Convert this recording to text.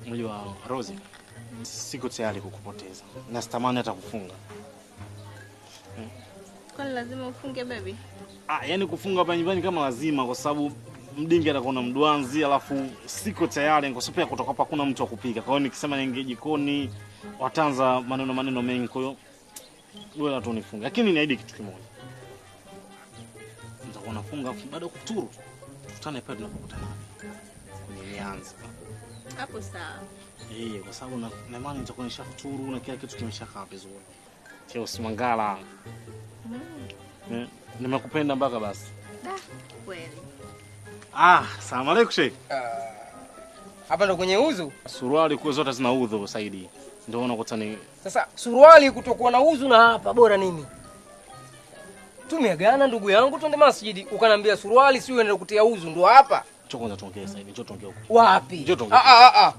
Unajua Rozi, siko tayari kukupoteza na sitamani hata kufunga. Kwani lazima ufunge baby? Ah, yani kufunga hapa nyumbani kama lazima, kwa sababu mdingi atakuwa na mdwanzi, alafu siko tayari kwa sababu pia kutoka hapa hakuna mtu wa kupika. Kwa hiyo nikisema niingie jikoni wataanza maneno maneno mengi, kwa hiyo bora tu nifunge. Lakini niahidi kitu kimoja, nitakuwa nafunga afu baada ya kuturu tukutane pale tunapokutana kwenye mianzi. Hapo sawa. Eh, kwa sababu na imani nitakuwa nishafuturu na kila kitu kimeshakaa vizuri. Cheo Mangala. Eh, nimekupenda mpaka basi. Da, kweli. Ah, salamu alaikum Sheikh. Hapa ndo kwenye uzu. Suruali kwa zote zina udhu Saidi. Ndio unakuta ni Sasa suruali kutokuwa na uzu na hapa bora nini? Tumeagana ndugu yangu twende masjidi, ukanambia suruali si uende kutia uzu ndo hapa. Njoo kwanza tuongee Saidi, njoo tuongee huko. Wapi? Njoo tuongee. Ah ah ah.